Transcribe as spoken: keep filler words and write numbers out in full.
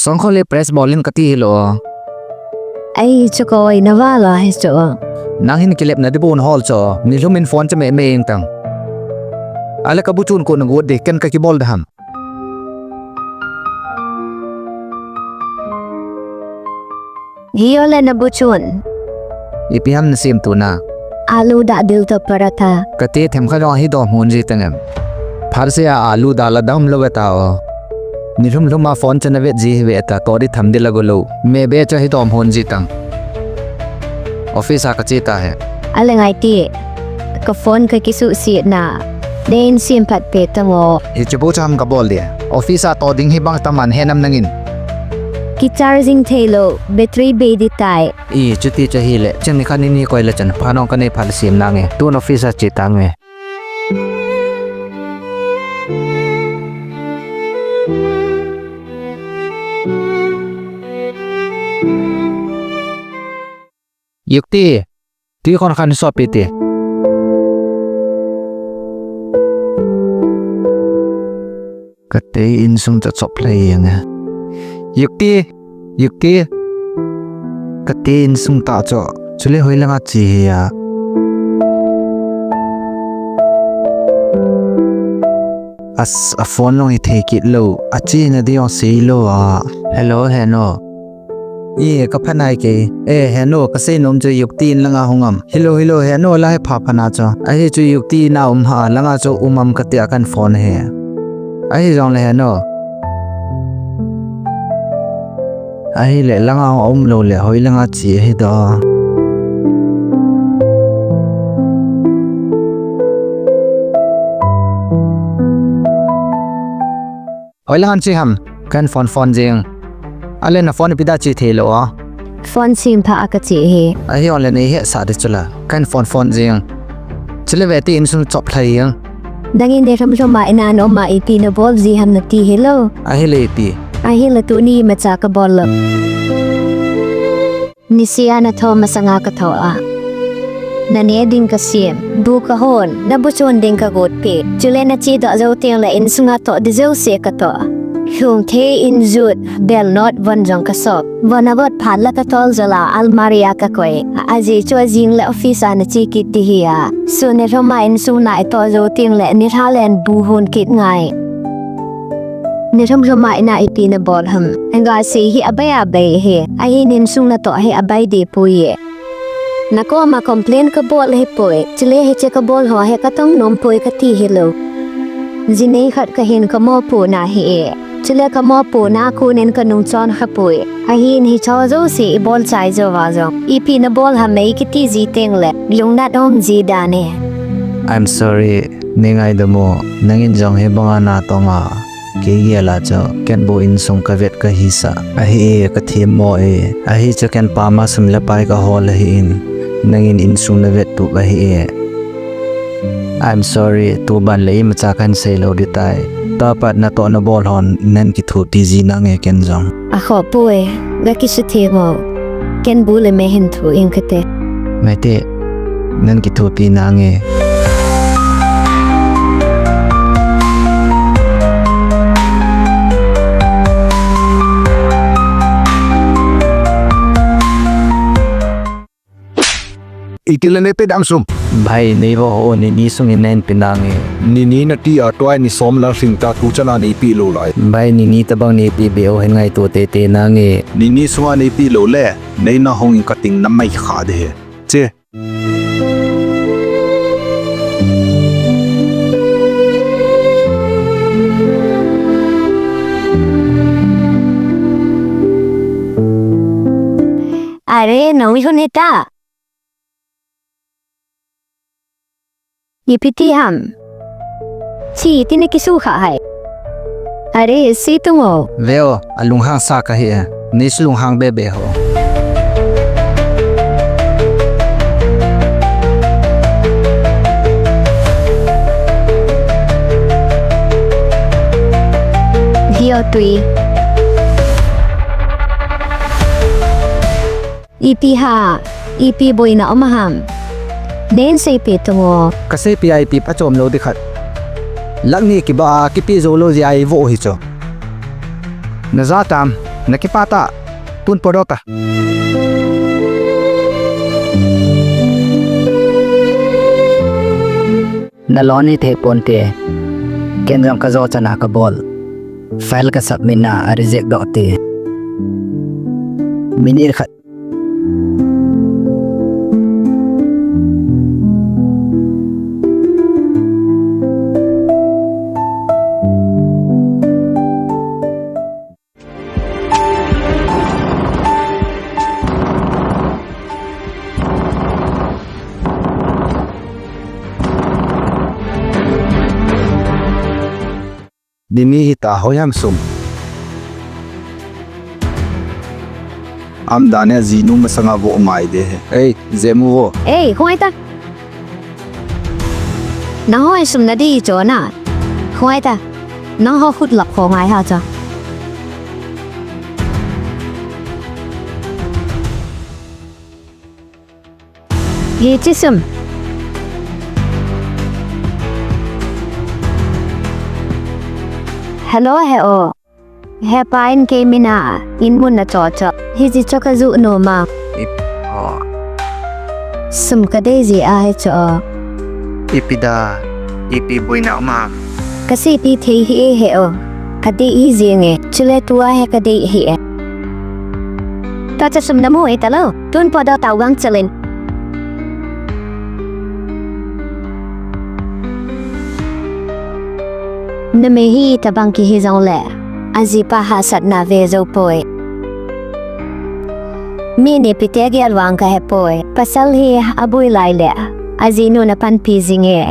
Songkhol le press bol in kati hilou. Ai, chu koi na vala hi chu. Nang hin kilepna dibun hol chu. Nilhum in phone chu me me ing tang. Ale ka bu chun ko na got de ken ka kibol da ham. Hi ole na bu chun. Ipi ham na sem tu na. Alu da dil to paratha. Kati them kha jong hi do mun ji tang em. Phar se a alu da la dam lo ve ta o. Nilhum lhum a phone chana vet ji hi ve ta to di tham di la go lo. Me be cha hi do mun ji tang. Office a ka che ta he. Ale ngai ti. Ka phone ka kisu si na. Dein sim phat pe tang o. Hi chu bu cham ka bol dia. Office a to ding hi bang taman he nam nangin. Ki charging thei lo, battery be di tai. I chuti chu hi le, chang ni khan ni ni koi le chan, phanong ka nei phal sim nange. Tun office a che tange. Yukti, ti khon khan sop pi ti. Kati insung cha chop lei yang a. Yukti, Yukti. Kati insung ta cho. Chule hoi langa chi hi a. As a phone long hi thei kit lo. A chi na di ong sei lo a. Hello, Heno. I, ka phanai ke. E, Heno, ka sei nom chu Yukti in langa hung am. Hello, hello, Heno, la he pha phana chu. Ahi chu Yukti na um ha, langa chu um am ka ti a kan phone he. Ahi jong le Heno. Ahi le langa um lo le hoi langa chi ahi do. Hoi langa chi ham, kan phone phone jing. Ale na phone pi da chi thei lo a. Phone sim pha a ka chi hi. Ahi on le nei he sa de chula. Kan phone phone jing. Chule ve ti insung chop lhai jing. Dangin de ram ram ma ina no ma ipi na bol ji ham na ti hi lo. Ahi le ipi. Ahi le tu ni ma cha ka bol lo. Nisia na tho masanga ka tho a. Na ne ding ka sim, bu ka hon, na bu chun ding ka got pi. Chule na chi do jo teng le insunga to di jo se ka to. Hlung the in jut, bel not von jong ka sop. Von a got phat la ka tol jo la almari a ka koi. A ji chu a jing le office a na chi kit di hi a. Su ne roma insung na i to jo teng le ni tha len bu hon kit ngai. Ni rum rum a ina ipi na bol ham. Anga sei hi abai abai hi. Ahi nin sung na to hi abai di pui e. Na ko ma complain ka bol hi pui. Chule hi che ka bol ho hi ka tong nom pui ka ti hi lo. Ji nei khat ka hin ka mo pu na hi e. Chule ka mo pu na ku nen ka nung chon kha pui. Ahi ni cho jo si i bol chai jo va jo. Ipi na bol ham mei ki ti ji teng le. Lung na dom ji da ne. I'm sorry. Ni ngai da mo. Nangin jong hi banga na tong a. Kei gel a chu, ken bu insung ka vet ka hisa. Ahi e, ka thim mo e. Ahi chu ken pama sum le pai ka hol ahi in. Nangin insung na vet tup ahi e. I'm sorry, tu ban le imacha kan sei lo di tai. Tapat na to na bol hon, nan kithupi ji nange ken jong. A kho pui, ga kisutheng o. Ken bu le me hin thu ing kate. Maite, nan kithupi nange. Iti le nei pe dam sum. Bhai, nei vo ho, nini sung in nen pe nange. Nini na ti a tuai ni som la hring ta tu chana nei pe lo lai. Bhai, nini tabang nei pe be o hen ngai to te te nange. Nini sunga nei pe lo le, nei na hong in ka ting na mai kha de he. Che. Are, nong ihun hita. Ipi ti ham. Chi, ti ni kisu kha hai. Are, si tu ngo. Veo, a lunghang sa ka hi e. Ni si lunghang be be ho. Hio tui. Ipi ha, ipi boina om ham. Nen seipi tu ngo. Ka seipi a ipi pha chom lo di khat. Lak ni kiba a kipi zo lo ji a i vo hi cho. Na za tam. Nakipah ta. Tun podoh ta. Nalon hithei ponte. Ken jong kajo chana kabol. File ka submit na a reject doh te. Minute khat. Dimi hita, hoiham sum. Amdan e, jinu masanga vo mai de he. Ei, jemu vo. Ei, hoi ta. Nangho sum nadi chona. Hoi ta. Nangho khut lap kho ngai ha cha. Hiche sum. Hello, he o. Hepa in kei mina, in mun na cho cho. Hiche cho kajuh nom a. Ip, o. Sum kadei ji a he cho. Ipi da, ipi boina um am. Kaseipi thei hih e he o. Kadei hi jing e, chule tua hi kadei hi e. Tua chu sum namu e talou, tun podoh tau gangchel in. Numei hi itobang kihi jongle, ajipa hahsatna ve jou poi. Mi nipite gel vang kahe poi, pasal hi aboi lai le, ajinun apanpi jing e.